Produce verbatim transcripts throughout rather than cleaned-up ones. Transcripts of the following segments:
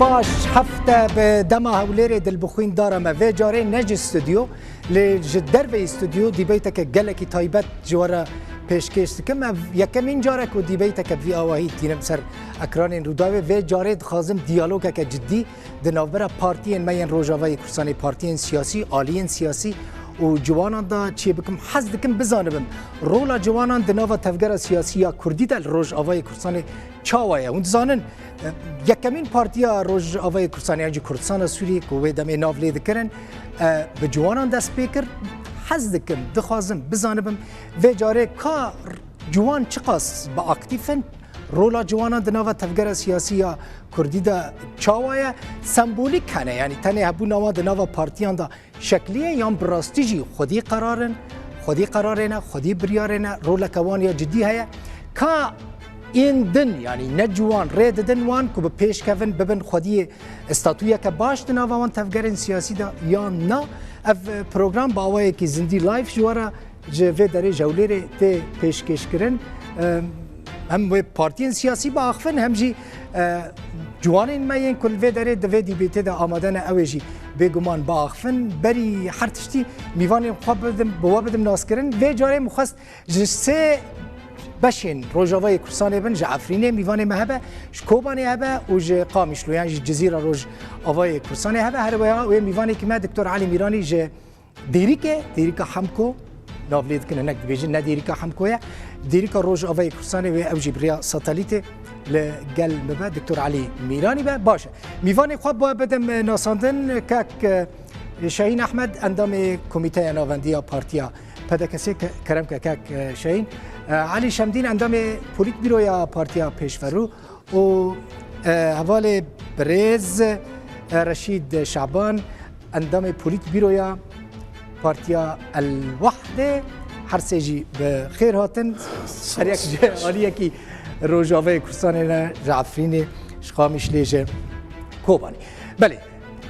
Baş, hefte bi dema Hewlêrê dilbixwîn dara me. Vê carê ne ji stûdyo, lê ji derveyî stûdyo dîbeyteke gelekî taybet ji we re pêşkêş dikim. Ev yekemîn car e ku dîbeyteke bi vî awahî tînim ser ekranên Rûdawê. Vê carê dixwazim diyalogeke cidî di navbera partiyên me yên Rojavayê Kurdistanê, partiyên siyasî, aliyên siyasî û ciwanan de çê bikim. Hez dikim bizanibim, rola ciwanan di nava tevgera siyasî ya Kurdî de li Rojavayê Kurdistanê çawa ye? Hûn dizanin, e, yekemîn partiya Rojavayê Kurdistanê yan jî Kurdistana Sûriyê ku wê demê nav lê dikirin, e, bi ciwanan dest pê kir. Hez dikim, dixwazim bizanibim, vê carê ka ciwan çiqas bi aktîf in, rola ciwanan di nava tevgera siyasî ya Kurdî de çawa ye? Sembolîk hene, yanî tenê hebûna wan di nava partiyan de şekliye yan bi rastî jî xwedî qerar in, xwedî qerarê ne, xwedî biryarê ne, roleke wan ya cidî heye. Ka ên din, yanî ne ciwan rê didin wan ku bi pêş kevin, bibin xwediyê statuyeke baş di nava wan tevgerên siyasî de yan na? Ev program bi awayekî zindî live ji we re ji vê derê ji Hewlêrê tê pêşkêşkirin. Em, hem wê partiyên siyasî biaxifin, hem jî, e, ciwanên me yên ku li vê derê di vê dîbêtê de amade ne, ew ê jî bêguman biaxifin. Berî her tiştî mîvanên xwe bidim, bi we bidim naskirin. Vê carê min xwest ji sê beşên Rojavayê Kurdistanê bin, ji Efrînê mîvanê me hebe, ji Kobanê hebe û ji Qamişlo yan jî Cizîra Rojavayê Kurdistanê hebe. Her wêya wê mîvanekî me Doktor Elî Mîranî ji Dêrîkê, Dêrîka Hemko, nav lê dikin, hinek dibêjin ne Dêrîka Hemko ye. Dêrîka Rojavayê Kurdistanê wê ew jî bi rêya satelîtê li gel min be, Doktor Elî Mîranî be. Baş e. Mîvanê xwe bi we bidim, e, nasandin, kek, e, Şehîn Ehmed, endamê Komîteya Navendî ya Partiya P D K S'ê, ke-, kerem ke kek, e, Şehîn. E, Elî Şemdîn, endamê Polîtbîroya Partiya Pêşverû. û, e, hevalê birêz, e, Reşîd Şaban, endamê Polîtbîroya Partiya El Wehdê, her sê jî bi xêr hatin. Her yek ji aliyekî Rojavayê Kurdistanê ne, ji Efrînê, ji Qamişlê, ji Kobanê. Belê,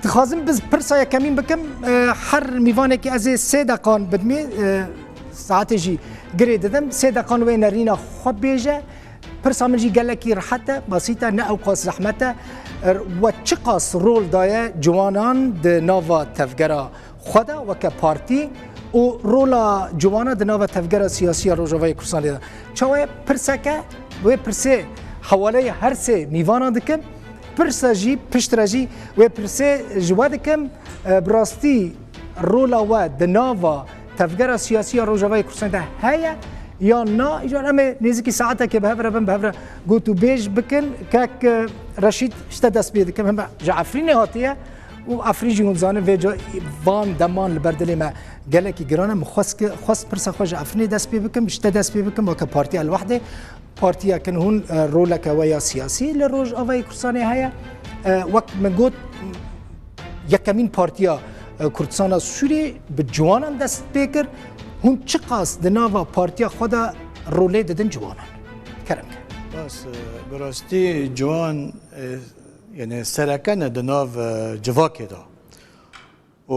dixwazim biz pirsa yekemîn bikim, e, her mîvanekî ez ê sê deqan bidimê, e, saetê jî girê didim, sê deqan wê nerîna xwe bêje. Pirsa min jî gelekî rehet e, basît e, ne ewqas zehmet e. Er, we çiqas rol daye ciwanan di nava tevgera xwe de weke partî û rola ciwana di nava tevgera siyasî ya Rojavayê Kurdistanê de çawa ye? Pirseke, wê pirsê hewaleyê her sê mîvanan dikim. Pirsa jî, piştre jî wê pirsê ji we dikim, e, bi rastî rola we di nava tevgera siyasî ya Rojavayê Kurdistanê de heye yan na? Îcar em ê nêzîkî saetekê bi hev re bin, bi hev re got û bêj bikin. Kek, e, Reşîd, ji te dest pê dikim. Heme ji Efrînê hatiye û Efrîn jî hûn dizanin vê ca van deman li ber dilê me gelekî giran e. Min xwest ki-, xwest pirsa xwe ji Efrînê dest pê bikim, ji te dest pê bikim, weke Partiya El Wehdê. Partiyekin hûn, e, roleke we ya siyasî li Rojavayê Kurdistanê heye. E, wek min got, yekemîn partiya, e, Kurdistana Sûriyê bi ciwanan dest pê kir. Hûn çiqas di nava partiya xwe de rolê didin ciwanan? Kerem ke. Bas, e, bi rastî ciwan, e, yani sereke ne di nav, e, civakê de. û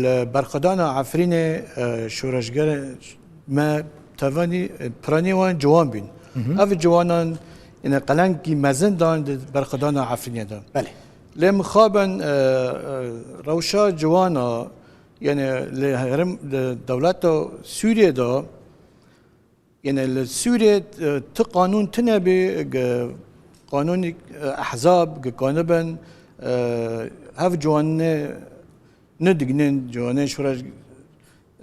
li berxwedana Efrînê, e, şoreşgerê me tevanî, e, piranî wan ciwan bîn. Hı hı. Ev ciwanan, yine qelenkî mezin dan di berxwedana Efrînê de. Belê. Lê mixabin, e, e, rewşa ciwana, yani li herêm, li dewleta Sûriyê de, Yine li Sûriyê, e, ti qanûn tune bî, ge qanûnî, e, ehzab, ge kanibin, e, hev ciwanê nidignin, ciwanê şûreş,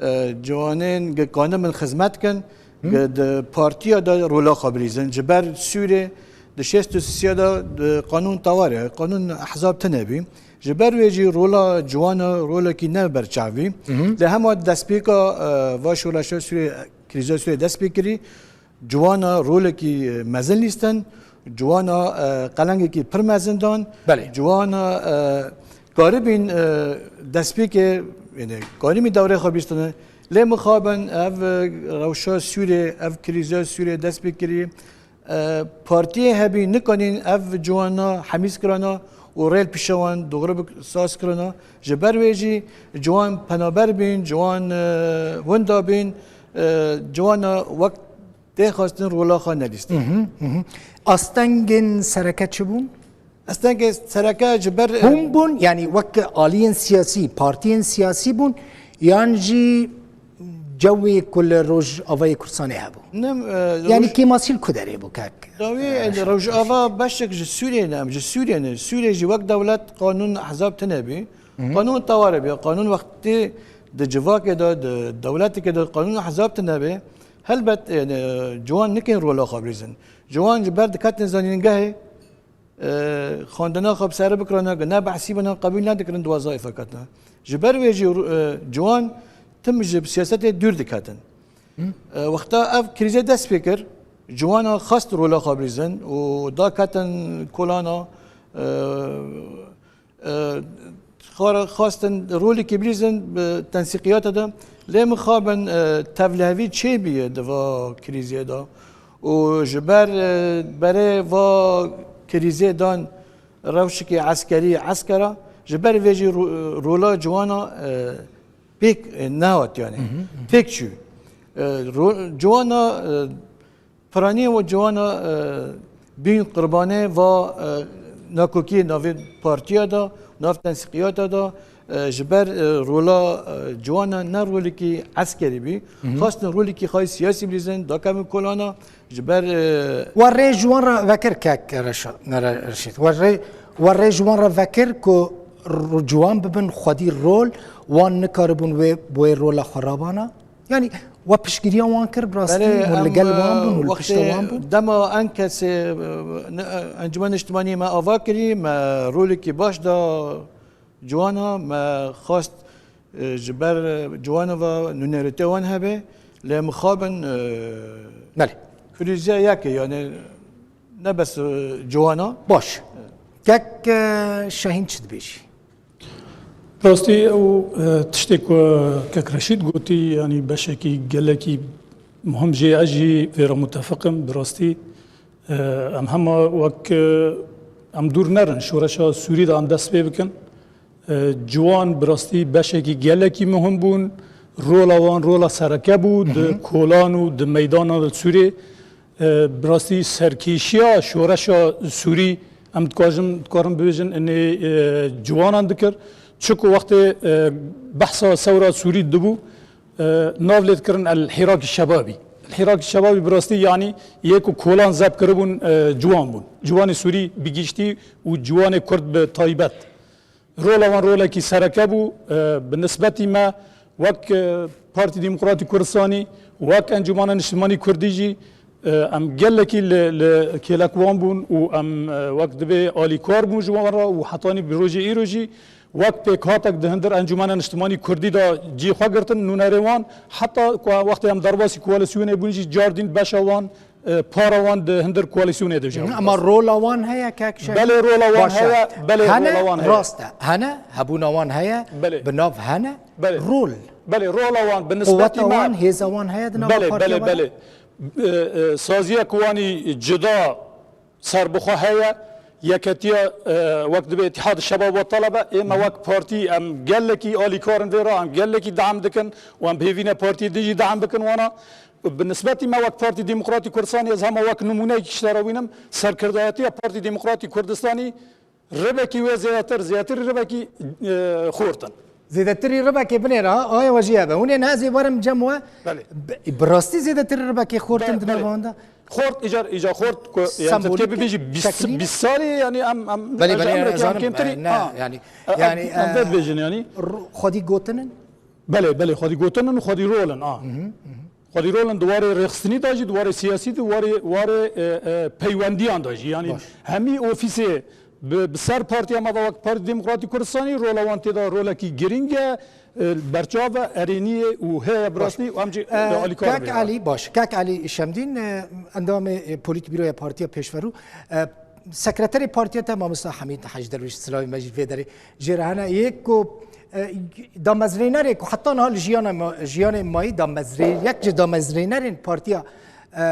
e, ciwanên ge kanibin xizmet kin, Hı. ge di partiya de rola xwe bilîzin. Ji ber Sûriyê di şêst û sisiya de di qanûn tawar e, qanûn ehzab tune bî. Ji ber wê jî rola ciwana rolekî ne berçav bî. Hı hı. Lê hema destpêka, e, va şoreşa Sûriyê Krîza Sûriyê dest pê kirî, ciwana rolekî mezin lîstin, ciwana, e, qelengekî pir mezin dan, Belê. ciwana, e, karibîn, e, destpêkê, yani karîmî dewrê xwe bîstine. Lê mixabin ev, e, rewşa Sûriyê, ev krîza Sûriyê dest pê kirî, e, partiyê hebî nikanîn ev ciwana hemîz kirana û rêl pişewan doğru bi saz kirana. Ji ber wê jî ciwan penaber bîn, ciwan, e, winda bîn, e, ciwana wek tê xwestin rola xwe nelîstin. Hı hı, hı hı. Astengên sereke çi bûn? Astengê sereke ji ber Hûn bûn, yanî wek aliyên siyasî, partiyên siyasî bûn, yan jî cewê ku li Rojavayê Kurdistanê hebû? Ne, e, Yanî Roj- kêmasî li ku derê bû kek? Dawî, e, Rojava beşek ji Sûriyê ne, em ji Sûriyê ne. Sûriyê jî wek dewlet qanûn hezab tine bî. Qanûn teware bî. Qanûn wextê di civakê de, di dewletekê de qanûn hezab tine bî. Helbet, e, ciwan nikin rola xwe bilîzin. Ciwan ji ber diketin zanîngehê, e, xwendina xwe bi sere bikirana, ne behsî bina, qebûl nedikirin, di wezayîfa ketina. Ji ber wê jî, e, ciwan tim ji siyasetê dûr diketin. E, wexta ev krîzê dest pê kir, ciwana xwest rola xwe bilîzin û da ketin kolana, e, e, xwe re xwestin rolekî bilîzin bi tensîqiyata de. Lê mixabin, e, tevlihevî çêbûye di va krîzê de û ji ber, e, berê va krîzê dan rewşekî eskerî eskera, ji ber vê jî ro- rola ciwana, e, pêk, e, nehat, yanî têk çû. E, ro- ciwana, e, piranî û ciwana, e, bîn qurbanê va, e, nakokiyê navê partiya de, nav tensîqiyata de, e, ji ber, e, rola, e, ciwana ne rolekî eskerî bî. Xwestin rolekî xwe yê siyasî bilîzin, dakevin kolana, ji ber, e, We rê ji wan re vekir kek Reşa-, Nere Reşîd. We rê, we rê ji wan re vekir ku ro- ciwan bibin xwedî rol, wan nikaribûn wê, wê rola xwe rabana. Yanî we piştgiriya wan kir, bi rastî Belê, hûn li em, gel wan bûn, hûn li pişta wextê wan bûn. Dema enkesê, e, ne- e, Encûmena Niştimanî me ava kirî, me rolekî baş da ciwana, me xwest, e, ji ber, e, ciwana ve nûnerîtê wan hebe, lê mixabin, e, Belê. Krîze yek e, yanî ne bes, e, ciwana. Baş. Kek, e, Şahîn çi dibêjî? Rastî ew, e, tiştê ku kek Reşîd gotî, yanî beşekî gelekî muhim jê, ez jî vê re mutefiq im. Bi rastî, e, em hema wek, e, em dûr nerin, şoreşa Sûrî de em dest pê bikin. E, ciwan bi rastî beşekî gelekî muhim bûn. Rola wan rola sereke bû di kolan û di meydana li Sûrê. E, bi rastî serkêşiya şoreşa Sûrî em dikarin, dikarin bibêjin, inê, e, ciwanan dikir. Çiku wextê, e, behsa sewra Sûrî dibû, e, nav lê dikirin El Hîrakî Şebabî. El Hîrakî Şebabî bi rastî, yanî yê ku kolan zeb kiribûn, e, ciwan bûn. Ciwanê Sûrî bi giştî û ciwanê Kurd bi taybet. Rola wan rolekî sereke bû. E, bi nisbetî me wek, e, Partî Demokratî Kurdistanî, wek Encûmena Niştimanî Kurdî jî, e, em gelekî li, li kêlek wan bûn û em, e, wek dibê alîkar bûn ji wan re û hetanî bi rojê îro jî wek pêkhatek di hundir Encûmena Niştimanî Kurdî de cî xwe girtin nûnerê wan, heta ku wextê em derbasî koalîsyonê bûn jî cardîn beşa wan, e, para wan di hundir koalîsyonê de jî. Ama rola wan heye kek Şehîd? Belê, rola wan heye, belê, rola wan heye. Rast e. Hene, hebûna wan heye, bi nav hene. Belê. Rol. Belê, rola wan bi nisbetî me. Quweta wan, hêza wan heye di nava partiya me de? Belê, belê, belê. E, e, saziya ku wanî cuda serbixwe heye, yeketiya, e, wek dibe Îtîhad Şebab ve Talebe, ê me wek partî em gelekî alîkarin vê re, em gelekî deam dikin û em bi hêvî ne partiyê din jî deam bikin wana. Bi nisbetî me wek Partî Demokratî Kurdistanê, ez hema wek nimûneyekî ji te re wînim, serkirdayetiya Partî Demokratî Kurdistanî ribekî wê zêdetir, zêdetirî ribekî, e, xort in. Zêdetirî ribekê binêre ha, aya we jî hebe. Hûn ê ne ez ê werim cem we. Belê. Bi, bi rastî zêdetirî ribekê xort in di nava wan de. Xort, îcar, îcar xort ku, yani, tu dikê bibêjî bîst, bîst salî, yani, em, em, belê, belê, em, em kêmtirî, ne, ha. Yani, yani, em, em vê dibêjin, yani. Xwedî gotin in? Belê, belê, xwedî gotin in, xwedî rol in, a. Xwedî rol in di warê rêxistinî de jî, di warê siyasî de, warê, warê, e, e, peywendiyan de jî. Yani hemî ofîsê bi, bi ser partiya me de wek Partî Demokratî Kurdistanî rola wan tê de rolekî girîng e, e, berçav e, erênî ye û heye bi rastî û em jî, e, alîkar Kak Elî, baş. Kak Elî Şemdîn, e, endamê, e, polîtbîroya Partiya Pêşverû, e, sekreterê partiya te Mamosta Hemîd Hec Derwîş, silavê me jî vê derê jê re hene. Yê ku, e, damezrênerê ku heta niha li jiyana ma-, jiyanê mayî damezrê-, yek ji damezrênerên partiya, e,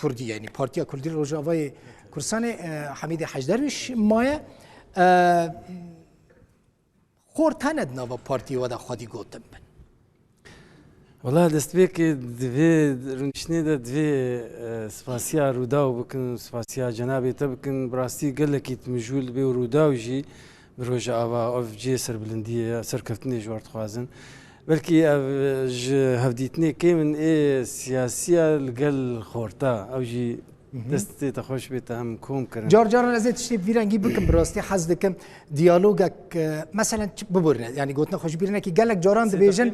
Kurdî, yani Partiya Kurdî Rojavayê Kurdistanê, e, Hemîdê Hec Derwîş maye. E, xort hene di nava partiyê we de xwedî gotin bin? Wela destpêkê di vê rûniştinê de divê, e, spasiya Rûdaw bikin û spasiya cenabê te bikin. Bi rastî gelekî mijûl dibe û Rûdaw jî bi Rojava ev cihê serbilindiyê ye, serkeftinê ji we re dixwazin. Belkî ev, e, ji hevdîtinê kêm in ê siyasiya li gel xorta, ew jî Destê te xweş bê, te em kom kirin. Car caran ez ê tiştê bi vî rengî bikim, bi rastî hez dikim diyalogek, e, meselen çi biborîne, yanî gotina xwe ji bîr neke. Gelek caran dibêjin,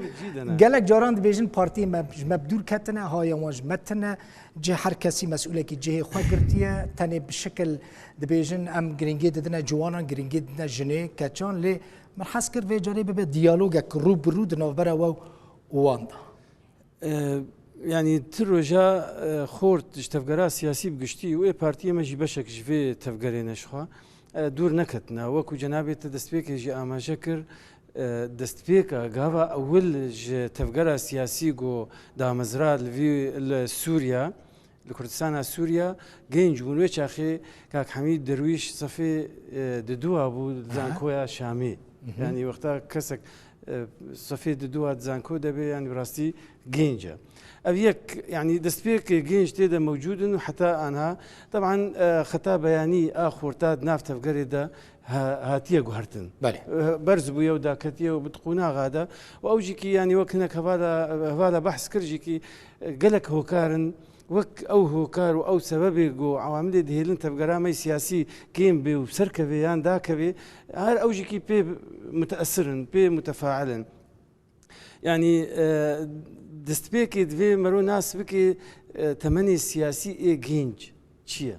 gelek caran dibêjin partiyê me ji me bi dûr ketine, hayên wan ji me tune, cih her kesî mesûlekî cihê xwe girtiye, tenê bi şekil dibêjin em girîngî didine ciwanan, girîngî didine jinê, keçan, lê min hez kir vê carê bibe diyalogek rû bi rû di navbera we û wan de. E, yanî ti roja, e, xort ji tevgera siyasî bi giştî û ê partiyê me jî beşek ji vê tevgerê ne ji xwe, e, dûr neketine. Wekû cenabê te destpêkê jî amaje kir, e, destpêka gava ewil ji tevgera siyasî ku damezra li vî, li Sûriya, li Kurdistana Sûriya, genc bûn. Wê çaxê Kak Hemîd Derwîş sefê, e, diduwa bû, aha, zankoya Şamê. Mhm. Yanî wexta kesek, e, sefê diduwa di zanko de bê, yanî bi rastî genc e. Ev yek, yanî destpêkê genc tê de mewcûd in û heta anha, teban, e, xeta beyanî a xorta di nav tevgerê de ha-, hatiye guhertin. Belê. E, berz bûye û daketiye û bi di qonaxa de. Û ew jî kî, yanî wek hinek hevala, hevala behs kir jî kî, e, gelek hokar in, wek ew hokar û ew sebebê ku ewamilê dihêlin tevgera me siyasî kêm bê û serkevê yan dakevê, her ew jî kî pê muteesir in, pê mutefail in. Yanî, e, destpêkê divê mero nas bike, e, temenê siyasî ê genc çi ye?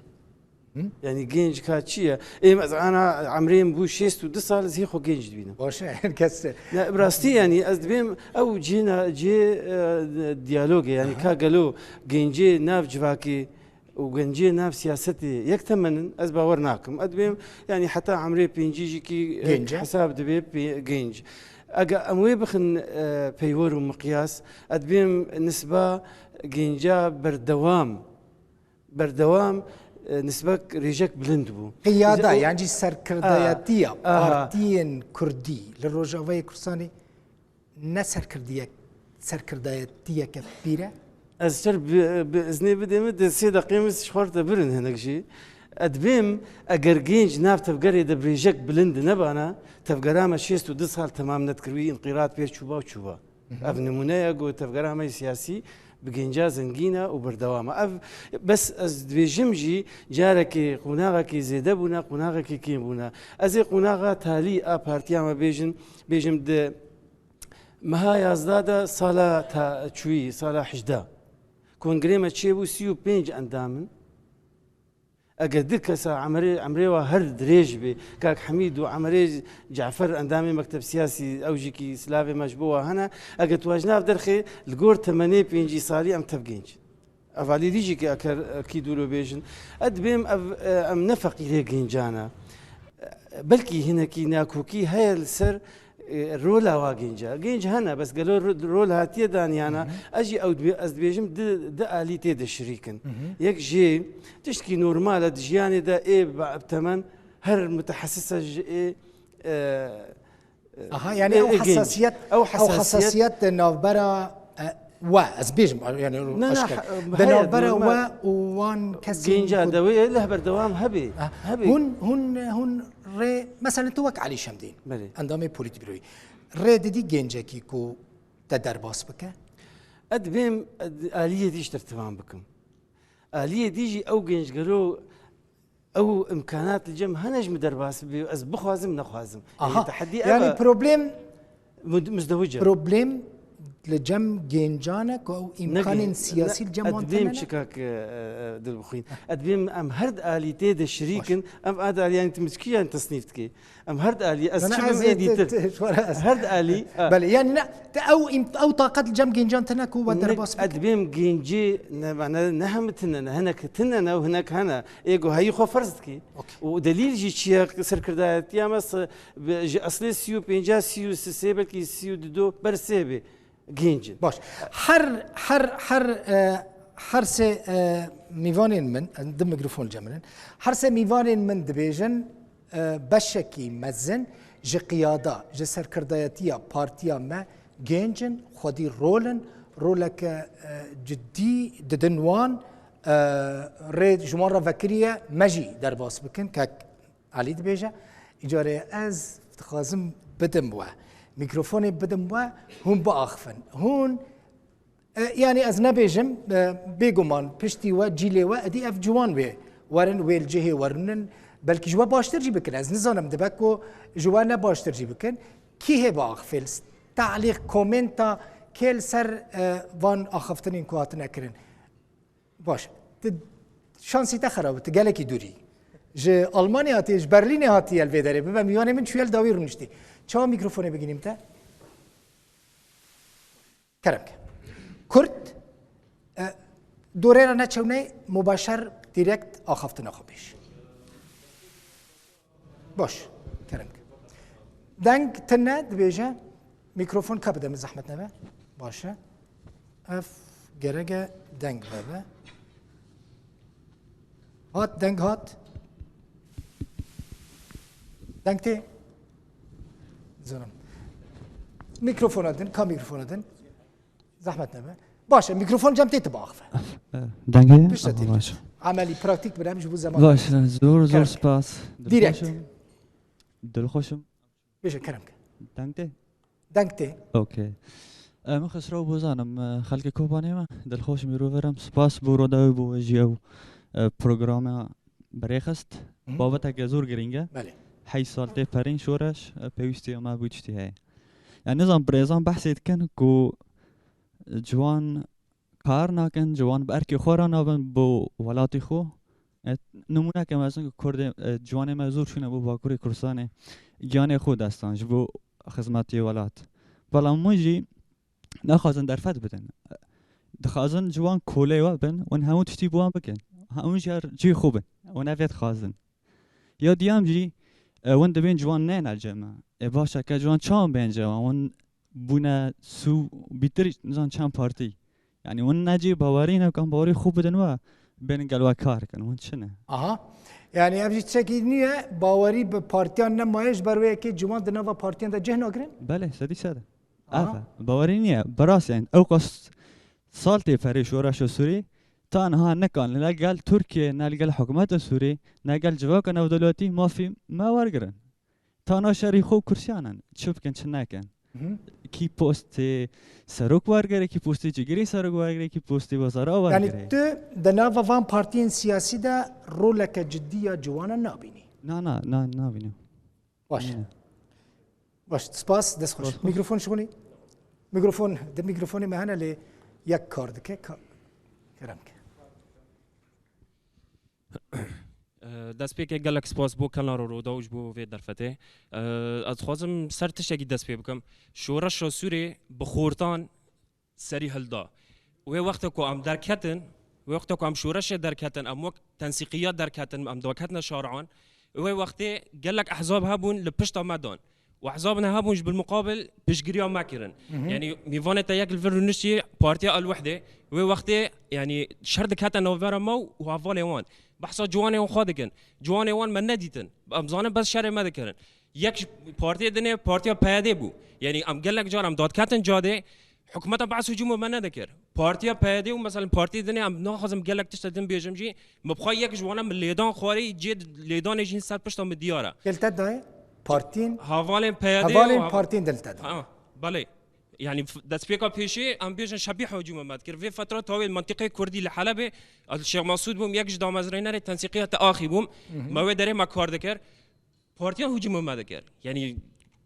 Hı? Yanî genc ka çi ye? Êm ez ana emrê min bû şêst û du sal, ez hê xwe genc dibînim. Baş e, her kes. Ne, bi rastî yanî ez dibêm ew cihê na-, cihê, e, diyalogê, yanî, aha, ka gelo gencê nav civakê û gencê nav siyasetê yek temen in, ez bawer nakim. Ez dibêm, yanî heta emrê pêncî jî kî, e, genc e, hesab dibe pê-, genc. Eger em wê bixin, e, peywer û miqyas, ez dibêm nisba genca berdewam berdewam, e, nisbek rêjek bilind bû. Qiyada, o, yan jî serkirdayetiya, aha, partiyên kurdî li Rojavayê Kurdistanê ne serkirdiyek, serkirdayetiyeke pîr e? Ez ser bi, bi iznê bidê min, di sê deqê min ji xwe re te birin hinek jî. Ez dibêm, eger genc nav tevgerê de bi rêjek bilind nebana, tevgera me şêst û du sal temam nedikir, wî înqîrat pê çûba û çûba. Mhm. Ev nimûne ye ku tevgera me yê siyasî bi genca zengîn e û berdewam e. Ev bes ez dibêjim jî carekê qonaxekê zêde bûne, qonaxekê kêm bûne. Ez ê qonaxa talî a partiya me bêjin, bêjim di meha yazdeh de sala ta-, çûyî, sala hejdeh. Kongrê me çêbû sî û pênc endam in. Eger du kesa emrê, emrê wa her dirêj bê, Kak Hemîd û emrê Cafer endamê mekteb siyasî, ew jî kî silavê me ji bo wa hene, eger tu wa ji nav derxê, li gor temenê pêncî salî em tev genc. Ev alî dî jî kî eker, kî dûlo bêjin. Ez dibêm ev, em ne feqîrê gencan e. Belkî hinekî nakokî heye li ser e, rola wa genca. Genc hene, bes gelo ro-, rol hatiye daniyana. Hı hı. Ez jî ew dibê-, ez dibêjim di, di alî tê de şirîk in. Hı hı. Yek jê tiştkî normal e di jiyanê de ê ba-, temen her mutehesisa ji ê, e, e, Aha, yani ê, ew ê genc. Hesasiyet, Ew ew hesasiyet. Hesasiyet de navbera, e, we, ez bêjim, yani Ne, ne, aşkar. He-, De heye, navbera normal. We û wan kesên Genca ku de wê leh berdewam hebê. Ah, Hebê. Hûn, hûn, hûn rê, mesela tu wek Elî Şemdîn, Belê. Endamê polîtbîroyî, rê didî gencekî ku te derbas bike? Ez dibêm, ez aliyê dî ji te re tivam bikim. Aliyê dî jî ew genc gelo ew imkanat li cem hene ji min derbas bibe, ez bixwazim, nexwazim. Yanî Aha. Tehedî ev Yani e. Problem Mud-, muzdewic e. Problem li cem gencan e ku ew Ne îmkanên gen-, siyasî ne, li cem wan tune ne? Çi kak, e, e, dilbixwîn. Ez dibêm em her di alî tê de şirîk Baş. In, em ad alî, yani tu min çi yan tesnîf dikî? Em her di alî, ez Na, na, çi ez bim ê ê dîtir. Te, te, te, ez Her di alî, ha. Belê, yani ne, te ew îm-, ew taqet li cem gencan tune ku we Ne, derbas ez bike? Dibêm gencê, ne, ne, ne hemî tune ne, hinek tune ne û hinek hene. Ê ku heyî xwe ferz dikî. Okey. Û delîl jî çi ye, serkirdayetiya me se-, Bi, ji eslê sî û pênca, sî û sê, belkî sî û du do ber sê bê genc in. Baş. Her, her, her, e, her sê, e, mîvanên min, di mikrofon li cem min in, her sê mîvanên min dibêjin, e, beşekî mezin ji qiyada, ji serkirdayetiya partiya me genc in, xwedî rol in, roleke, e, cidî didin wan, e, rê ji wan re vekiriye me jî derbas bikin. Kek Elî dibêje, îcarê ez dixwazim bidim we. Mîkrofonê bidim we, hûn biaxifin. Hûn, e, yanî ez nebêjim, e, bêguman piştî we, cîlê we, edî ev ciwan wê werin, wê li cihê werûnin. Belkî ji we baştir jî bikin. Ez nizanim, dibe ku ji we ne baştir jî bikin. Kî hê biaxifê? Li s-, te'lîq, komenta kê li ser, e, van axiftinên ku hatine kirin? Baş. Tu şansî te xerab e, tu gelekî dûrî. Ji Almanya hatiye, ji Berlînê hatiye li vê derê. Bibe mîvanê min çûye li dawî rûniştî. Çawa mîkrofonê bigînîm te? Kerem ke. Kurt, e, dorê re neçewnê, mubaşer, direkt axaftina xwe bêj. Baş, kerem ke. Deng tune dibêje, mîkrofon ka bide min zehmet nebe. Baş e. Ev gerek e deng vebe. Hat, deng hat. Deng tê. Zonim. Mîkrofona din, ka mîkrofona din. Zehmet nebe. Baş e, mîkrofon cem tê tu biaxife. Eh, dengê? Pişte tê. Baş. Emelî, praktîk binem ji bo zeman. Baş e, zor, zor spas. Direkt. Dilxweş im. Dilxweş im. Bêje kerem ke. Deng tê? Deng tê. Okey. Em Xisrew Bozan im, e, xelkê Kobanê me. Dilxweş im îro verim. Spas bo Rûdawê bo jî ew, e, programa berêxist. Hı. Babeteke zor girîng e. Belê. Heyş sal tê perîn şoreş, e, pêwîstiya me bû tiştî heye. Yani nizam birêzan behsê dikin ku ciwan kar nakin, ciwan bi erkê xwe re nabin bo welatê xwe. E, nimûneke mezin ku Kurdê, e, ciwanê me zor çûne bo Bakurê Kurdistanê, giyanê xwe destan ji bo xizmetê welat. Bela min jî naxwazin derfet bidin. Dixwazin ciwan kolê we bin, wan hemû tiştî bo wan bikin. Hemû jî her cihê xwe bin. Wan ev dixwazin. Ya diyam jî, e, wan dibên ciwan neyne cem me. E, baş e, ke ciwan çawan bên cem me? Wan bûne sû bîtir nizan çend partî. Yani wan necî bawerî ne, kan bawerî xwe bidin we, bên gel we kar kin. Wan çi ne? Aha. Yani ev jî tiştekî nî ye, bawerî bi partiyan nemaye, ji ber wê yekê ciwan di nava partiyan de cih nagirin? Belê, sedî sed. Aha. Ev e. Bawerî niye. Bi rastî yani. Ew qas sal tê perê şoreşa Sûrî, ta niha nekan ne gel Tirkiye, ne gel hikûmeta Sûrî, ne gel civaka navdewletî mafî me wergirin. Ta niha şerî xwe kursiyan in. Çi bikin, çi nekin. Hı hı. Kî postê serok wergire, kî postê cigirê serok wergire, kî postê wezara wergire. Yani tu di nava van partiyên siyasî de roleke cidî ya ciwanan nabînî? Na, na, na, nabînim. Baş. Hı. Baş, spas, dest xweş. Spas. Mîkrofon şixulî. Mîkrofon, di mîkrofonê me hene lê yek kar dike. Ka-, kerem ke. Destpêkê gelek spas bo Kenara Rûdaw ji bo vê derfetê. Ez dixwazim ser tiştekî dest pê bikim. Şoreşa Sûrê bi xortan serî hilda. Wê wextê ku em derketin, wê wextê ku em şoreşê derketin, em wek tensîqiya derketin, em derketine şaran, wê wextê gelek ehzab hebûn li pişta me dan. Û ehzabine hebûn ji bilmuqabil piştgiriya me kirin. Hı hı. Yani mîvanê te yek li vir rûniştî Partiya El Wehdê, wê wextê yani şer dikete navbera me û hevalê wan. Behsa ciwanê wan xwe dikin. Ciwanê wan me nedîtin. Em zanin bes şerê me dikirin. Yek ji partiyê dinê partiya P Y D bû. Yani em gelek car em dadketin cadê, hikûmeta Be'sê hicûm me nedikir. Partiya P Y D û mesela partiyê dinê em naxwazim gelek tişta din bêjim jî, me bi xwe yek ji wana min lêdan xwarî, cê lêdanê jî ser pişta min diyar e. Kê li te dayê? Partiyên? Hevalên P Y D û hevalên hev-, partiyên de li te dayê. Ha, belê. Yani f-, destpêka pêşî em bêjin Şebîha hicûm me dikir. Vê fetra tawê li mentiqê Kurdî li Helebê, ez li Şêx Mesûd bûm, yek ji damezrênerê tensîqiyata Axî bûm. Hı hı. Me wê derê me kar dikir. Partiya hicûm me dikir. Yani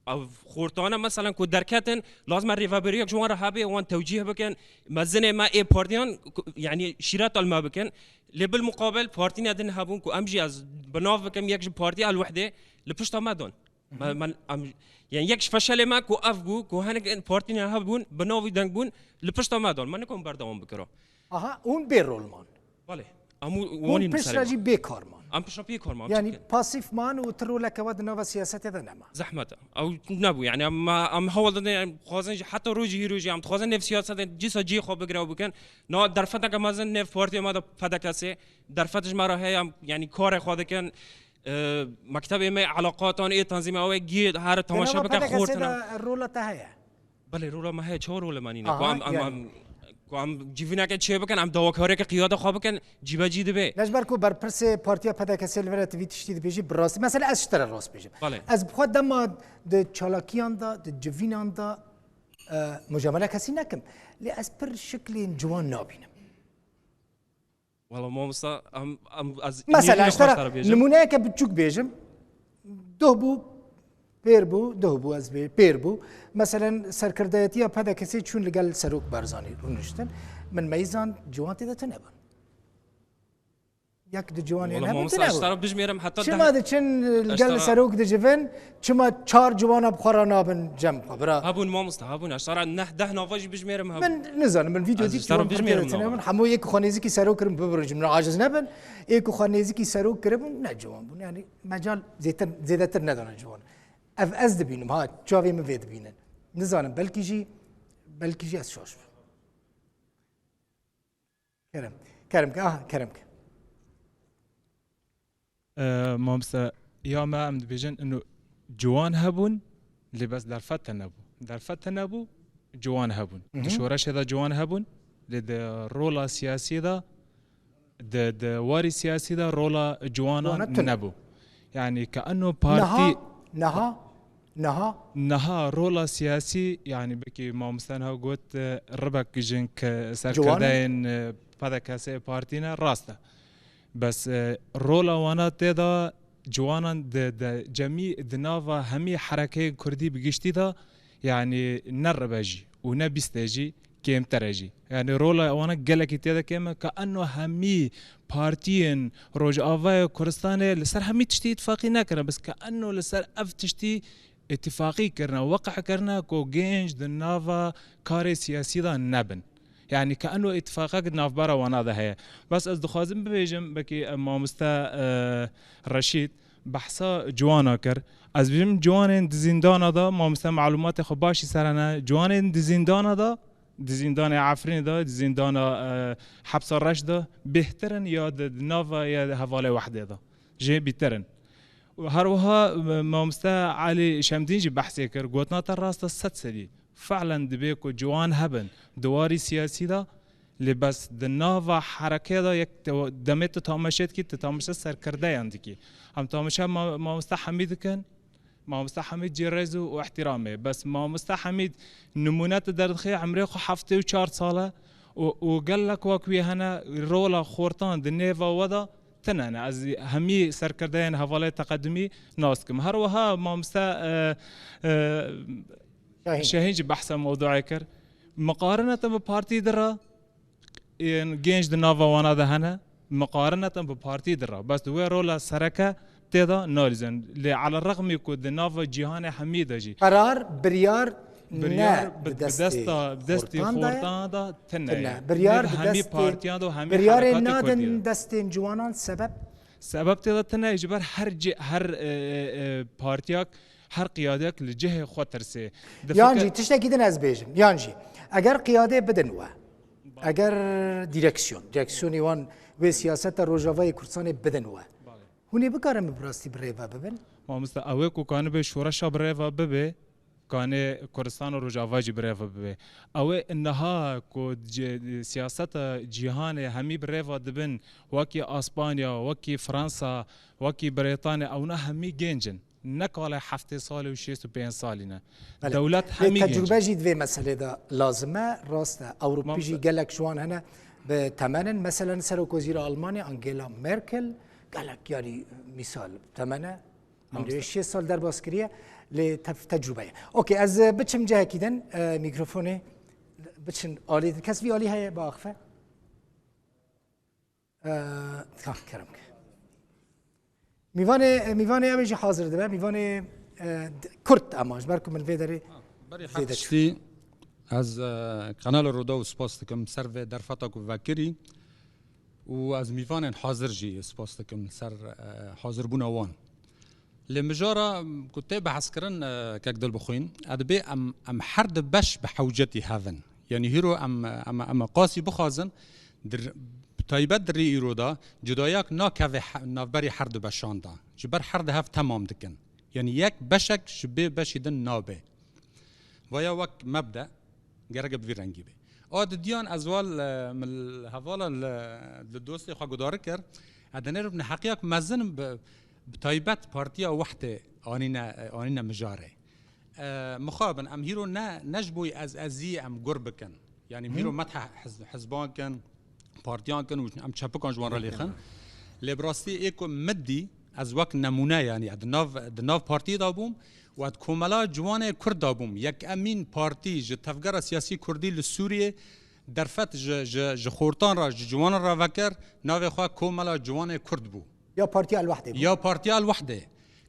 ev xortane mesela ku derketin, lazim e rêveberiyek ji wan re hebe, wan tewcîh bikin. Mezinê me ê partiyan ku, yani şîreta li me bikin. Lê bil muqabil partîne din hebûn ku em jî ez bi nav bikim yek ji Partiya El Wehdê li pişta me don. Me, me, em, yani yek ji feşelê me ku ev bû, ku hinek partîne hebûn, bi nav û deng bûn, li pişta me don. Me nikom berdewam bikiro. Aha, hûn bê rol man. Belê. Em û, hûn piştre jî bê kar man. Em piştre bê kar man. Yani pasîf man û tu roleke we di nava siyasetê de nema. Zehmet e. Ew nebû. Yani em, em hewl didin, em dixwazin jî heta rojî hîro jî em dixwazin nêv siyasetê cîsa cihê xwe bigire û bikin. Na derfeteke mezin nêv partiya me de P D K S, derfet ji me re heye, em, yani karê xwe dikin. E, mektebê me elaqatan ê tenzîmê ew ê gî her temaşe bike xortine. Rola te heye? Belê, rola me heye, çawa rola me nîne? Aha, ku em, em, yani. Em, Ku em civîneke çê bikin, em dawakariyeke qiyada xwe bikin, cîbecî dibe. Ne ji ber ku berpirsê partiya P D K S li vir e, tu vî tiştî dibêjî, bi rastî. Mesela ez ji te re rast bêjim. Belê. Ez bi xwe dema di çalakiyan de, di civînan de, e, mujamele kesî nekim. Lê ez pir şiklên ciwan nabînim. Wala mamosta, em, em, ez Mesela, nînî ji te xweş re te re bêjim. Nimûneyeke biçûk bêjim. Doh bû, pêr bû, doh bû, ez bê-, pêr bû. Meselen, serkirdeyetiya P D K S çûn li gel Serok Barzanî rûniştin. Min meyzand ciwan tê de tune bûn. Yek di ciwanê Wala nebû, mamosta, tune ez bû. Te re bijmêrim heta Çima deh diçin li Ez gel te re Serok dicivin? Çima çar ciwana bi xwe re nabin cem xwe, bira? Hebûn mamosta, hebûn. Ez te re neh deh nava jî bijmêrim hebûn. Min nizanim, min vîdeo Ez dît ji te re ciwan bijmêrim tê de tune nava. Bûn. Hemû yê ku xwe nêzîkî Serok kirin, bibirin ji min re aciz nebin. Ê ku xwe nêzîkî Serok kiribûn, ne ciwan bûn. Yani mecal zêtir, zêdetir nedane ciwan. Ev ez dibînim, ha, çavê min vê dibînin. Nizanim, belkî jî, belkî jî ez şaş bûm. Kerem. Kerem ke, aha, kerem ke. E, mamoste, ya me em dibêjin, ino ciwan hebûn, lê bes derfet tune bû. Derfet tune bû, ciwan hebûn. Di Mhm. şoreşê de ciwan hebûn, lê di rola siyasî de, di, di warî siyasî de rola ciwana Ciwana tune. nebû. Yani ke eno partî Niha, niha, niha. Niha rola siyasî, yani belkî mamoste niha got, e, ribek jin ke Ciwan. serkirdeyên, e, P D K S partî ne, rast e. Bes, e, rola wana tê de ciwanan di, di cemî, di nava hemî herekeyên kurdî bi giştî de, yani ne ribe jî û ne bîst e jî, kêmtir e jî. Yani rola wana gelekî tê de kêm e, ke eno hemî partiyên Rojavayê Kurdistanê li ser hemî tiştî îtifaqî nekirine, bes ke eno li ser ev tiştî îtifaqî kirine, weqe kirine ku gênc di nava karê siyasî de nebin. Yani ke eno îtifaqek di navbera wana de heye. Bes ez dixwazim bibêjim, belkî, e, mamoste, e, Reşîd behsa ciwana kir. Ez bêjim ciwanên di zîndana de, mamoste malûmatê xwe başî ser hene, ciwanên di zîndana de, di zîndanê Efrînê de, di zîndana, e, Hepsa Reş de bêhtir in ya di, di nava ya di hevalê wehdê de. Jê bîtir in. Û her wiha, e, mamoste Elî Şemdîn jî behsê kir, gotina te rast e sed sedî. Fe'len dibê ku ciwan hebin di warî siyasî de, lê bes di nava herekê de yek te-, demê tu tamaşe dikî, tu tamaşe serkirdeyan dikî. Em tamaşe ma-, mamoste Hemî dikin, mamoste Hemîd jî rêz û, û îhtîramê. Bes mamoste Hemîd nimûne tu derdixê, emrê xwe heftê û çar sal e û, û gelek wek wî hene, rola xortan di nêva we de tune ne. Ez hemî serkirdeyên hevalê teqedimî nas dikim. Her wiha mamoste, e, e, Şahîn. Şahîn jî behsa mewduê kir. Miqarine te bi partî dire, yên gênc di nava wana de hene, miqarine te bi partî dire. Bes di wê rola sereke tê de nalîzin. Lê elirexmî ku di nava cîhanê hemî de jî Qerar, biryar Biryar ne bi, bi bi destê desta, bi destê xortan de ye. Xortan de tune Tune. ye. Biryar Nir bi hemî destê, partiyan de û hemî biryarê herekatê nadin kurdî de. Destên ciwanan sebep? Sebep tê de tune ye, ji ber her ci-, her, e, e, e, partiyak, her qiyadek li cihê xwe tirsê. Di Yan fikir- jî tiştekî din ez bêjim. Yan jî eger qiyadê bidin we, eger direksiyon, direksiyonê wan wê siyaseta Rojavayê Kurdistanê bidin we, Balê. Hûn ê bikarin bi rastî bi rê ve bibin? Mamoste, ew ê ku kanibe şoreşa bi rê ve bibe, kanê Kurdistan û Rojava jî bi rê ve bibe. Ew ê niha ku ci-, siyaseta cîhanê hemî bi rê ve dibin, wekî Aspanya, wekî Fransa, wekî Brîtanya, ewna hemî gênc in. Ne kalê heftê salî û şêst û pênc salî ne. Belê. Dewlet Lê hemî gênc tecrûbe e. Jî di vê meselê de lazim e, rast e. Ewropî Mamoste. Jî gelek ji wan hene bi temen in. Meselen Serokwezîra Almanya Angela Merkel gelek, yanî mîsal temen e. Mamoste. Em şêst sal derbas kiriye, lê tev-, tecrûbe ye. Okey, ez, e, biçim cihekî din, e, mîkrofonê biçin alî din. Kes vî alî heye, biaxife? Ee, ha, kerem ke. Mîvanê, mîvanê ew ê jî hazir dibe. Mîvanê, e, d-, kurt ama ji ber ku min vê derê Ha, berî zêde her çû. Tiştî ez, e, Kanala Rodaw spas dikim ser vê derfeta ku vekirî û ez mîvanên hazir jî spas dikim ser, e, hazirbûna wan. Lê mijara ku tê behs kirin, e, kek Dilbixwîn, e, dibê em, em her di beş bi hewcetî hev in. Yanî hîro em, em, em qasî bixwazin, dir-, bi taybet di rê îro de cudayak nakeve he-, navberî her du beşan de. Ji ber her di hev temam dikin. Yanî yek beşek ji bê beşî din nabe. Vaya wek mebde gereke bi vî rengî be. A didiyan ez wal, e, min hevala li, li dostê xwe guhdar kir. Ez dinêrim neheqiyek mezin bi, bi taybet Partiya Wehdê anîne, anîne mijarê. E, mixabin, em hîro ne, ne ji bo ez, ezî em gur bikin. Yani em hîro Hı. methe hiz-, hizban kin, partiyan kin û em çepikan ji wan re lêxin. Lê bi rastî ê ku min dî, ez wek nemûne, yani di nav, di nav partiyê de bûm û ez komela ciwanê Kurd de bûm. Yekemîn partî ji tevgera siyasî Kurdî li Sûriyê derfet ji, ji, ji xortan re, ji ciwanan re vekir, navê xwe Komela Ciwanê Kurd bû. Ya Partiya El Wehdê bû. Ya Partiya El Wehdê.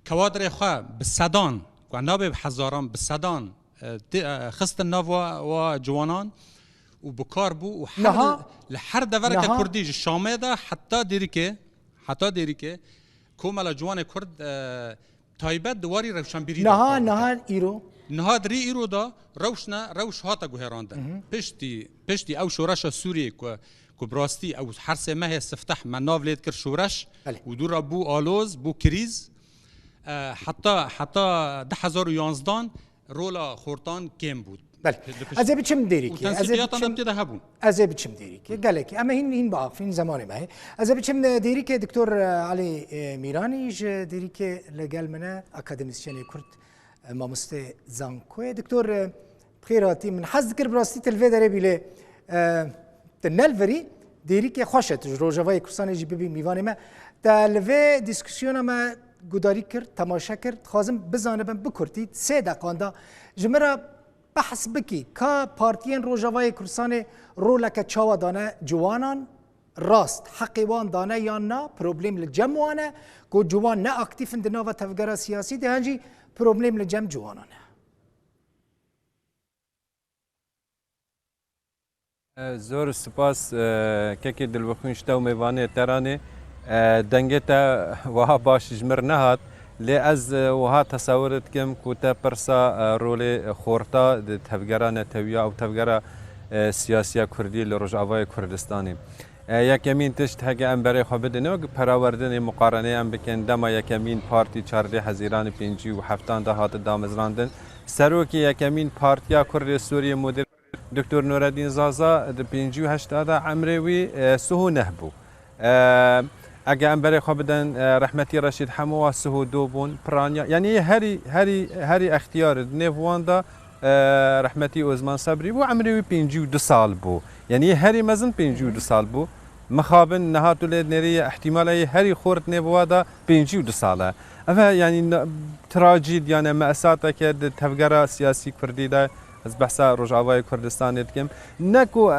Kewadrê xwe bi sedan, ku nabê bi hezaran, bi sedan, e, tê, e, xistin nav wa, wa ciwanan û bi kar bû û her, Niha, li her devereke niha Kurdî ji Şamê de heta Dêrikê, heta Dêrikê Komela Ciwanê Kurd, e, taybet di warî rewşenbîrî de Niha, kar dike. Niha îro? Niha di rî îro de rewş ne, rewş hate guherandin. Hı hı. Piştî, piştî ew şoreşa Sûriyê ku, ku bi rastî ew her sê mehê sifteh me nav lê dikir şoreş Belê. û dû re bû aloz, bû krîz. E, heta, heta du hezar û yanzdan rola xortan kêm bû. Belê. Li pişt- Ez ê biçim Dêrikê. Û Ez ê tensîqiyatan biçim, em tê de hebûn. Ez ê biçim Dêrikê. Gelekî. Em ê hîn, hîn biaxivîn, zemanê me heye. Ez ê biçim, e, Dêrikê, Doktor, e, Elî, e, Mîranî ji Dêrikê li gel min e, akademîsyenê Kurd, e, mamostê zankoyê. Doktor, e, bi xêr hatî. Min hez dikir bi rastî tu li vê derê bî lê, e, tu ne li virî, Dêrikê xweş e, tu ji Rojavayê Kurdistanê jî bibî mîvanê me. Te li vê dîskûsyona me gudarî kir, temaşe kir, dixwazim bizanibim, bi kurtî, sê deqan de ji min re behs bikî, ka partiyên Rojavayê Kurdistanê roleke çawa dane ciwanan, rast, heqê wan dane yan na, problem li cem wan e, ku ciwan ne aktîf in di nava tevgera siyasî de, yan jî problem li cem ciwanan e. Zor spas, e, kekê Dilbixwîn ji te û mêvanê te re ne. E, dengê te wiha baş ji min re nehat, lê ez, e, wiha tesewir dikim ku te pirsa, e, rolê xorta di tevgera netewiya û tevgera, e, siyasiya Kurdî li Rojavayê Kurdistanê. E, yekemîn tişt, heke em berê xwe bidin, ne wek perawerdinê, muqareneyê em bikin, dema yekemîn partî çardeh Hezîranê pêncî û heftan de hate damezrandin. Serokê yekemîn Partiya Kurd ê Sûriyê, Mudir Doktor Nureddin Zaza, di pêncî û heşta de emrê wî, e, sih û neh bû. E, ege em berê xwe bidin, e, rehmetî Reşîd Hemo wa sih û du bûn, piraniya, yanî herî, herî, herî extiyar di nêv wan de, e, rehmetî Ozman Sebrî bû, emrê wî pêncî û du sal bû. Yanî herî mezin pêncî û du sal bû. Mixabin niha tu lê nêrî ihtimala yê herî xort nêv wa de pêncî û du sal e. Ev e, yanî, n-, trajîdya ne, meesateke di tevgera siyasî Kurdî de, ez behsa Rojavayê Kurdistanê dikim. Ne ku, e,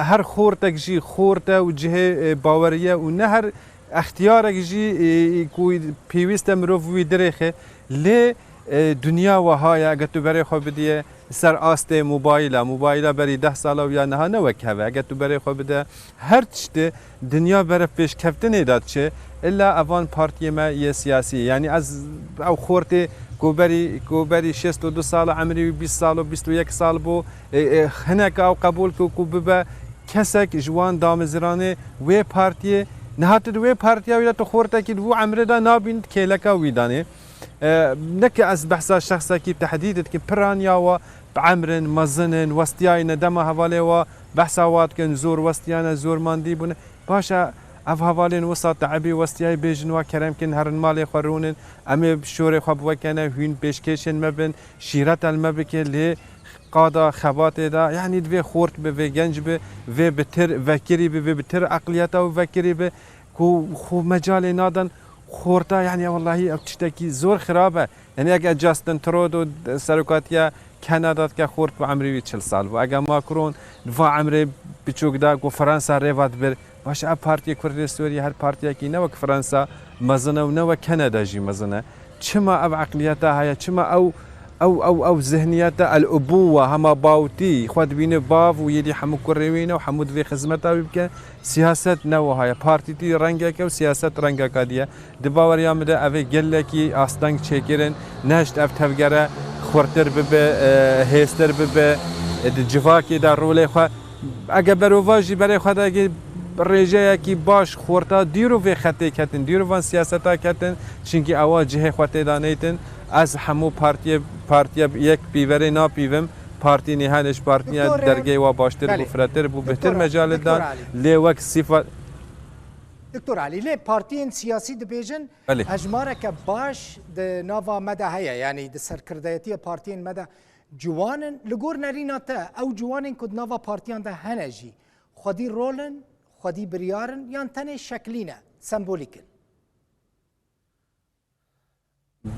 her xortek jî xort e û cihê, e, baweriye û ne her extiyarek jî, e, e, ku pêwîst e mirov wî dirêxe. Lê, e, dinya wiha ye, eger tu berê xwe bidiyê ser astê mobayla, mobayla berî deh sala û ya niha ne wek hev e. Eger tu berê xwe bide her tiştê, dinya beref pêşkeftinê de diçe, illa evan partiyê me yê siyasî. Yanî ez ew xortê ku berî, ku berî şêst û du sala emrî wî, bîst sal û bîst û yek sal bû, e, e, hineka ew qebûl ku, ku bibe kesek ji wan damezranê wê partiyê. Niha tu di wê partiya wî de tu xortekî di wî emrê de nabîn, kêleka wî danê. E, ne ki ez behsa şexsekî tehdîd dikim, piraniya wa bi emrin, mezin in, westiyayne dema hevalê wa behsa wa dikin, zor westiyane, zor mandî bûne. Baş e, ev hevalên wisa teibî westiyayî bêjin wa kerem kin, herin malê xwe rûnin, em ê şorê xwe biwekene, hûn pêşkêşên me bin, şîret el me bike, lê qada xebatê de, yanî divê xort bi, vê genc bi, vê bi tir vekirî bi, vê bi tir eqliyeta wî vekirî bi, ku xwe mecalê nadan xorta, yanî wellahî ev tiştekî zor xirab e. Yanî eke Justin Trudeau serokatiya Kanada dike, xort bi emrê wî çil sal bû. Eke Macron di va emrê biçûk de ku Fransa rê va dibir, baş e, ev partiyê Kurdê Sûriyê her partiyekî ne wek Fransa mezin e û ne wek Kanada jî mezin e. Çima ev eqliyeta heye? Çima ew, ew, ew, ew zihniyeta el-ubuwa, hema bawtî, xwe dibîne bav û yê dî hemû kurê wî ne û hemû divê xizmeta wî bike? Siyaset ne wiha ye. Partîtî rengeke û siyaset rengeka diye. Di baweriya min de ev ê gelekî asteng çêkirin, nehişt ev tevgere xurtir bibe, e, hêztir bibe, e, di civakê de rolê xwe Ege berovajî berê xwe dagê rêjeyekî baş xorta dîro vê xetê ketin, dîro van siyaseta ketin, çinkî ewa cihê xwe tê de neytin. Ez hemû partiye, partiye yek pîverê napîvim. Partî nîha ji partiya Doktor, e, dergehê wa baştir bû, belê. Firehtir bû, bêhtir Doktor, mecalê Doktor dan. Alî. Lê wek sîfa Doktor Alî, lê partiyên siyasî dibêjin Belê. hejmareke baş di nava me de heye, yanî di serkirdeyetiya partiyên me de ciwan in. Li gor nerîna te, ew ciwanên ku di nava partiyan de hene jî xwedî rol in, xwedî biryar in, yan tenê şeklî ne, sembolîk in?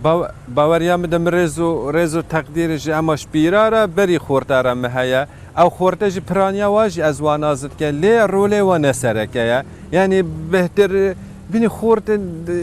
Baw-, baweriya min de min rêz û, rêz û teqdîr ji ema ji pîra re berî xorta re min heye. Ew xorte ji piraniya wa jî ez wan nazik dikim. Lê rolê wa ne sereke ye. Yanî bêhtir, bînî xort,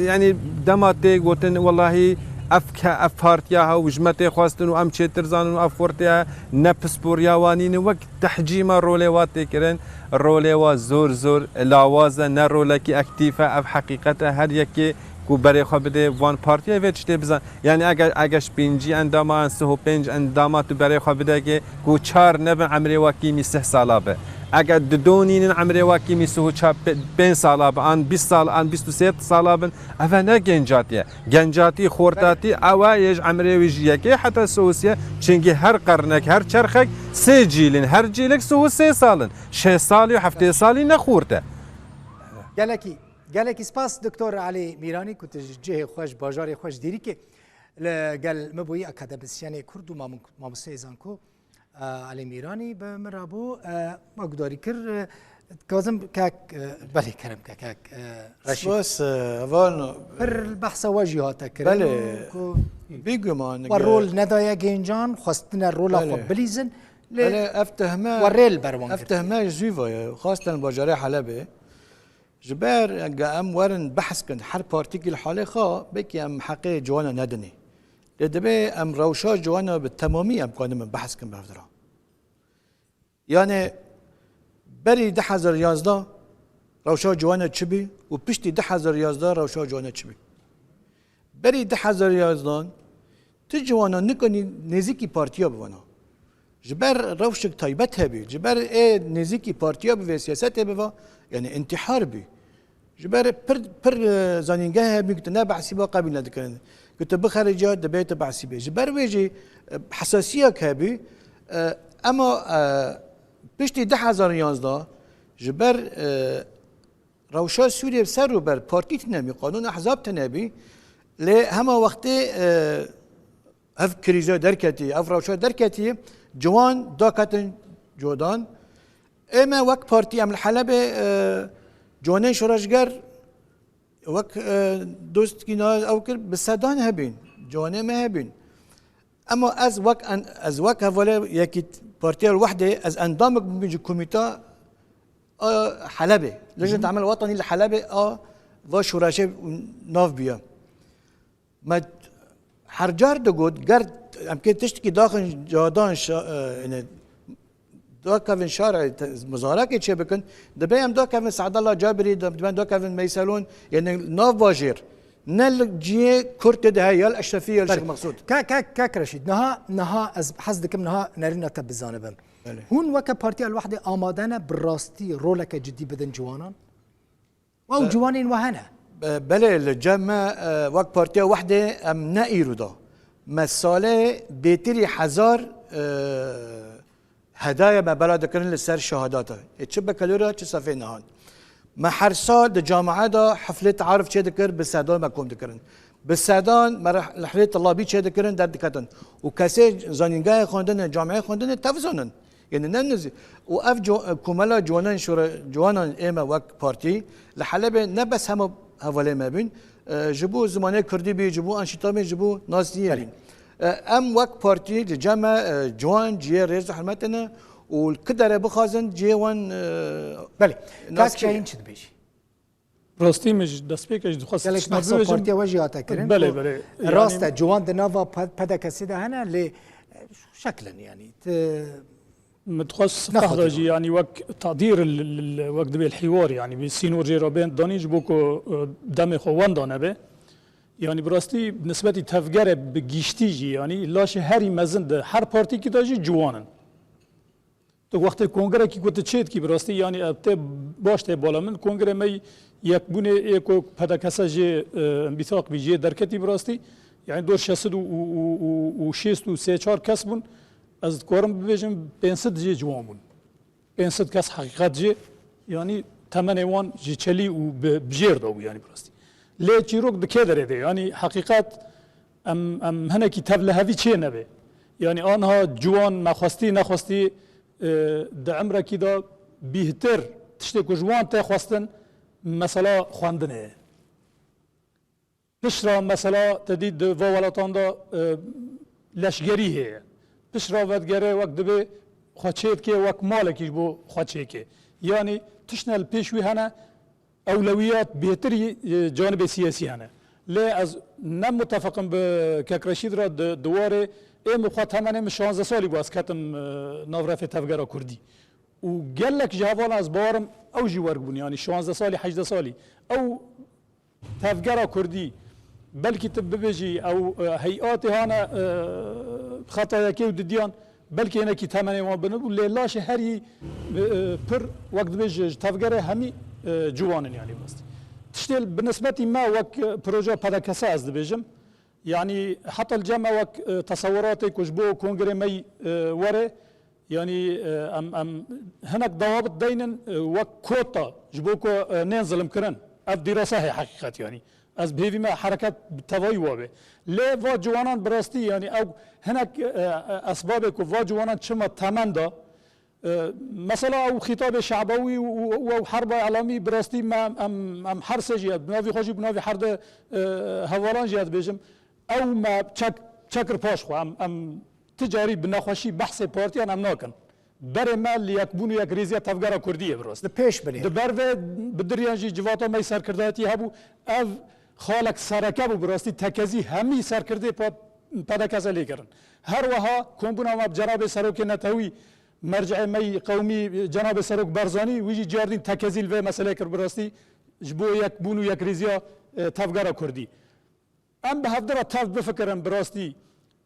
yanî dema tê gotin, wellahî ev ke-, ev partiya ha û ji me tê xwestin û em çêtir zanin û ev xorte ne pisporiya wa nîne. Wek tehcîma rolê wa tê kirin, rolê wa zor zor lawaz e, ne rolekî aktîf e, ev heqîqet e. Her yekê ku berê xwe bide van partiyê vê tiştê bizan. Yanî eger, eger ji pêncî endama an sih û pênc endama tu berê xwe bidekê ku çar nebin emrê wa kîmî sih sala be. Eger di do nînin emrê wa kîmî sih û çar, pê-, pênc sala be, an bîst sal, an bîst û sê sala bin, ev ne gencatî ye. Gencatî, xortatî, ew e yê ji emrê wî ji yekê heta sih û sê, çingî her qernek, her çerxek sê cîl in, her cîlek sih û sê sal in. Şêst salî û heftê salî ne xort e. Gelekî, gelekî spas Doktor Elî Mîranî ku tu ji cihê xwe, ji bajarê xwe, ji Dîrîkê li gel me bûyî, akademisyenê Kurd û mamun-, mamosteyê zanko, e, Elî Mîranî bi min re bû. E, me gudarî kir, e, dixwazim kek, e, belê kerem ke kek, e, Reşîd. Spas, e, hevalno. Pir behsa we jî hate kirin Belê, ku bêguman we ge- rol nedaye gencan, xwestine rola xwe Belê. bilîzin. Lê Belê, ev tehme, we rê li ber wan ev girtiye. tehme ji zû ve ye. Xasten bajarê Helebê. Ji ber ge em werin behs kin her partîkî li halê xwe, belkî em heqê ciwana nedinê. Lê divê em rewşa ciwana bi temamî em kanin behs kin bi hev re. Yanê berî du hezar yazdeh rewşa ciwana çi bî û piştî du hezar yazdeh rewşa ciwana çi bî? Berî du hezar yazdeh tu ciwana nikanî nêzîkî partiya bivana. Ji ber rewşek taybet hebî, ji ber ê nêzîkî partiya bivê, siyasetê biva, yanî întîhar bî. Ji ber pir, pir, e, zanîngeh hebî ku tu ne behsî ba qebîl nedikirin. Ku tu bixerîca dibê tu behsî bê. Ji ber wê jî, e, hesasiyek hebî, e, ema, e, piştî du hezar û yazdeh ji ber, e, rewşa Sûriyê ser û ber partî tune bî, qanûn ehzab tune bî, lê hema wextê, e, ev krîze derketî, ev rewşa derketî, ciwan daketin codan. Ê me wek partî em li Helebê, e, ciwanên şoreşger wek, e, dostkî na ew kir, bi sedan hebîn, ciwanê me hebîn. Ema ez wek en-, ez wek hevalê yekî Partiya Wehdê, ez endamik bûm ji komîta a Helebê. Lejneta Emel Wetanî li Helebê a va şoreşê nav bûye. Me her car digot, ger em kê tiştekî daxin cadan şa-, e, yani, dakevin şarê te-, muzarekê çê bikin, dibe em dakevin Se'dallah Cabirî, dibe dakevin Meyselûn, yani nav bajêr. Ne li cihê Kurd tê de heye, ya li Eşrefî, ya li Belê. Şêx Meqsûd. Ka-, ka-, kak Reşîd, niha, niha ez hez dikim niha nerîna te bizanibim. Belê. Hûn weke Partiya El Wehdê amade ne bi rastî roleke cidî bidin ciwanan? Ew Be- ciwanên we hene. Be-, belê, li cem me, e, wek Partiya Wehdê em ne îro da. Me salê bêtirî hezar, e, hedaya me bela dikirin li ser şehadata. Ê çi bekelora, çi sefê nihan. Me her sal di camia de heflê tearif çê dikir, bi sedan me kom dikirin. Bi sedan me reh-, rehilê tilabî çê dikirin, derdiketin. Û kesê zanîngehê xwendinê, camiyê xwendinê tevzonin. Yani ne nizî. Û ev co-, komela ciwanan şore-, ciwanan ê me wek partî li Helebê ne bes hema hevalê me bîn, e, ji bo zimanê kurdî bî, ji bo anşîta bî, ji bo nasîniyê Belê. bîn. E, em wek partî li cem me, e, ciwan cihê rêz û hurmetê ne û li ku derê bixwazin cihê wan, e, Belê. Kak Şahîn çi dibêjî? Rastî min ji destpêkê jî dixwest Gelek tiştine behsa bibêjim. Partiya we jî hate kirin Belê, ku belê. Rast Yani e, ciwan di nava P-, P D K'ê de hene, lê, e, şeklin yani. Ti Min dixwest nexwe fehda jî, yani wek tadîr l-, l-, l-, wek dibê li hîwar, yani bi sînor jê re bên danî ji bo ku, e, demê xwe wenda nebe. Yani bi rastî nisbetî tevgere bi giştî jî, yani laşê herî mezin di her partîkî de jî ciwan in. Tu wextê kongrekî ku tu çêdikî bi rastî, yani ev tê baş tê bala min, kongre me yekbûnê ê ku P D K'ê jê, e, înbîtaq bî, jê derketî bi rastî. Yani dor şeş sed û, û, û, û, û şêst û sê çar kes bûn. Ez dikarim bibêjim pênc sed jê ciwan bûn. Pênc sed kes heqîqet jê, yanî temenê wan ji çelî û bi, bi jêr de bû, yanî bi rastî. Lê çîrok di kê derê de, yanî heqîqet em, em hinekî tevlihevî çê nebe. Yanî anha ciwan me xwestî, nexwestî, e, di emrekî de bîhtir tiştê ku ji wan tê xwestin, mesela xwendinê ye. Piştre mesela te dî di va welatan de, e, leşgerî heye. Piştre vedigere wek dibê xwe çêdike, wek malekî ji bo xwe çêke. Yanî tiştine li pêş wî hene, ewlewiyat bêhtirî, e, canibê siyasî hene. Lê ez ne mutefeqim bi Kek Reşîd re di, di warê ê min xwe temenê min şanzdeh salî bû ez ketim, e, nav refê tevgera Kurdî. Û gelek ji hevalan ez bawerim ew jî werg bûn, yanî şanzdeh salî, hejdeh salî. Ew tevgera Kurdî, belkî tu bibêjî ew, e, heyatê hane, e, xeta yekê û didiyan, belkî hinekî temenê wan binibû, lê laşê herî, e, e, pir wek dibêje ji tevgerê hemî, e, ciwan in, yanî bastî. Tiştê bi nisbetî me wek, e, proja P D K S ez dibêjim. Yanî heta li cem me wek, e, tesewiratê ku ji bo kongrê me yî, e, were, Yanî, e, em, em hinek dawabit deynin, e, wek kota ji bo ku, e, nên zilimkirin. Ev dîrasa heye heqîqet, yanî. Ez bi hêvî me hereket bi tevayî wabe. Lê va ciwanan bi rastî, yanî ew hinek, e, e, esbabê ku va ciwanan çima temen da, e, mesela ew xîtabê şebawî û, û, û ew herba elamî bi rastî me em, em, em her sê jî, bi navî xwe jî, bi navî her de, e, hevalan jî ez dibêjim. Ew me çek, çekir paş xwe. Em, em ti carî bi nexweşî behsê partiyan em nakin. Berê me li yekbûn û yekrêziya tevgera Kurdî ye bi rastî. Li pêş binê. Di ber vê bi diriyan jî civata me yî serkirdayetî hebû. Ev xalek sereke bû bi rastî. Tekezî hemî serkirdê pa-, P D K S lê kirin. Her weha kombûna me bi cenabê serokê netewî, merceê me yî qewmî, cenabê serok Barzanî, wî jî cardîn tekezî li vê meselê kir bi rastî. Ji bo yekbûn û yekrêziya, e, tevgera Kurdî. Em bi hevdira tev bifikirin bi rastî.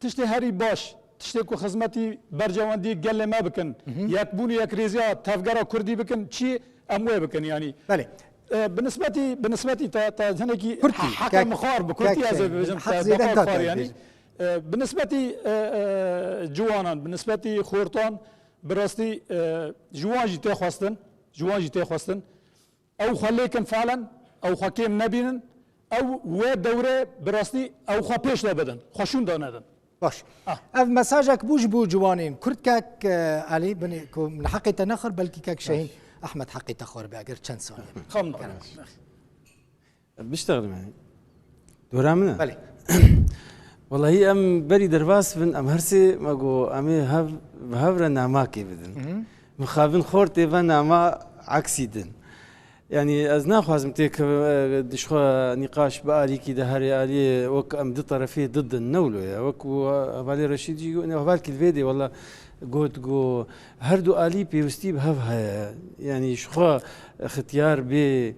Tiştê herî baş, tiştê ku xizmetî berjewendiyê gelê me bikin, yekbûn û yekrêziya tevgera Kurdî bikin, çi em wê bikin, yanî. Belê. E, bi nisbetî, bi nisbetî te, te hinekî Kurtî, he-, heke kek, mixwar bi Kurtî kek ez ê şey, bibêjim, haq te zêde beqa da kar, te yanî. Bibêjim. E, bi nisbetî, e, e, ciwanan, bi nisbetî xortan, bi rastî, e, ji wan jî tê xwestin, ji wan jî tê xwestin. Ew xwe lêkin felen, ew xwe kêm nebînin, ew wê dewrê bi rastî ew xwe pêş de bidin, xwe şûn de nedin. Baş. Ah. Ev mesajek bû ji bo ciwanên Kurd kek, e, Elî, binê ku min heqê te nexwar, belkî kek Şehîn Baş. Ehmed heqê te xwar be, eger çend saniye be. Xam da. Kerem. Biştexlim yani. Dora min e? Belê. Wellahî em berî derbas bin, em her sê me got, em ê hev, bi hev re namakê bidin. Hı hı. Mixabin xortê ve nama aksî din. Yanî ez naxwazim têkeve, e, dişxwe nîqaş bi alîkî de herê aliyê wek em du terefê didin, ne wilo ye. Wek ku hevalê Reşîd jî got, ne hevalkî li vê dê wela got, got, her du alî pêwistî bi hev heye. Yanî ji xwe xityar bê,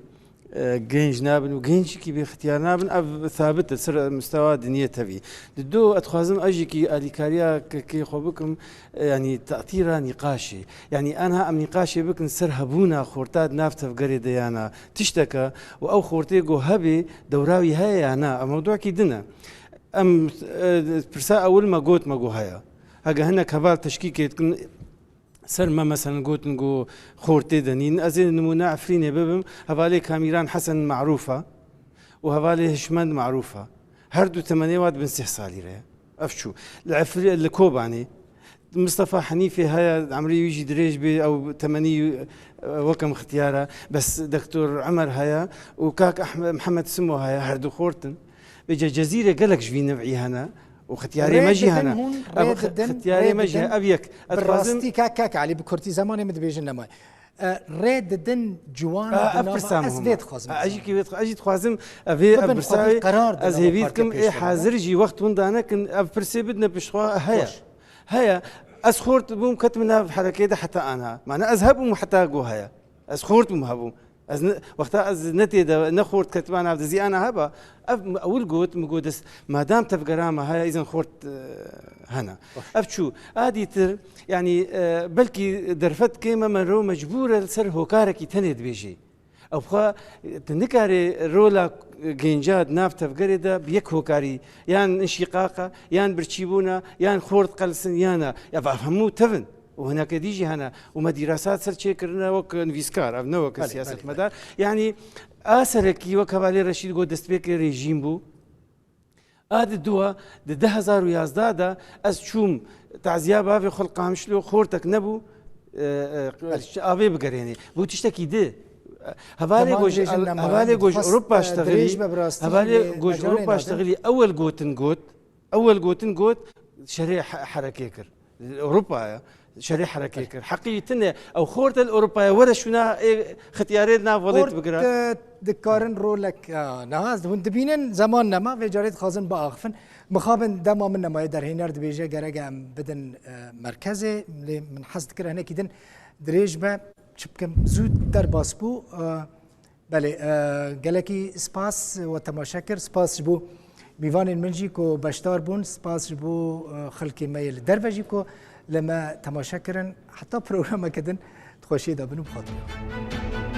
e, genc nabin û gençîkî bê xityar nabin, ev sabit e, ser mistewa dinyê tevî. Di do, ez dixwazim ez jî kî alîkariya kekê xwe bikim, e, yanî te'tîra nîqaşê. Yanî anha em nîqaşê bikin ser hebûna xorta di nav tevgerê de ya na. Tişteke û ew xortê go hebê dewra wî heye ya na. Ev mewdûekî din e. Em, e, pirsa ewil me got, me go heye. Hege hinek heval teşkîkê dikin, ser me, meselen, gotin ku xortê de nîn. Ez ê nimûne Efrînê bibim, hevalê Kamîran Hesen merûf e û hevalê Hişmend merûf e. Her du temenê wa di bin sih salî re ye. Ev çû. Li Efrî-, li Kobanê Mistefa Henîfê heye, emrê wî jî dirêj bê, ew temenî, e, wek em xityar e. Bes Doktor Emer heye û kak Ehme-, Mihemed Simo heye, her du xort in. Vêca Cezîrê gelek ji vî niv'î hene û xityarê me jî hene. Rê didin hûn, ev rê xi-, didin, xityarê rê me jî didin. Ev yek. Ez Bi dixwazim rastî kak, kak Elî, bi kurtî zemanê min dibêjin nema. E, rê didin ciwan A, bi ev nava pirsa ez muhim vê e. dixwazim A, ez jî bizanam. kî vê dixwa-, ez jî dixwazim, ev ê, ev Bibin xwedî pirsayê, qerar de ez hêvî partiya dikim, ê pêşveran. hazir jî wext winda nekin, ev pirsê bidine pişt xwe, heye. Baş. Heye. Ez xort bûm, ketim nav herekê de heta ana. Mane ez hebûm heta go heye. Ez xort bûm hebûm. Ez ne, wexta ez ne tê de, ne xort ketime nav de zî ana heba. Ev min ewil got, min got dest, madam tevgera me heye, îzin xort, e, hene. Baş. Ev çû. A dîtir, yanî, e, belkî derfet kêm e, mero mecbûr e li ser hokarekî tenê dibêjê. Ew xwe, tu nikarê rola gênca di nav tevgerê de bi yek hokarî, yan înşîqaqa, yan birçîbûna, yan xort qelsin, yana, ya, ev hemû tevin. Û hineke dî jî hene. Û me dîrasat ser çêkirine wek nivîskar, ev ne wek Belê, belê, siyasetmedar. Yanî, a serekî wek hevalê Reşîd got destpêkê rejîm bû. A di dua, di du hezar û yazdeh de ez çûm taziya bavê xwe li Qamişlo, xortek nebû, e, e, Belê. Avê bigerênê. Bû tiştekî di. Hevalê Dema goj, dirêjin nema, hevalê goj dixwast, Ewropa e, ştexilî, dirêj be bi rastî hevalê lê goj mecanê Ewropa nadim. Ştexilî ewel gotin got, ewel gotin got, şerê he-, herekê kir. Ewropa ye. Şerê herekê kir. Heqî tine. Ew xorte li Ewropaya were şûna ê xitiyarê li nav welêt Xort, bigire. E, dikarin rolek, a, niha hûn dibînin zeman nema, vê carê dixwazin biaxifin. Mixabin dema min nemaye derhêner dibêje gerek em bidin, e, merkezê. Lê min hez dikir hinekî din dirêj be, çi bikim, zû derbas bû. E, Belê, e, gelekî spas we temaşe kir. Spas ji bo mîvanên min jî ku beşdar bûn. Spas ji bo, e, xelkê me yê li derve jî ku li me temaşe kirin. Heta programeke din di xweşiyê de bin û bi xatirê.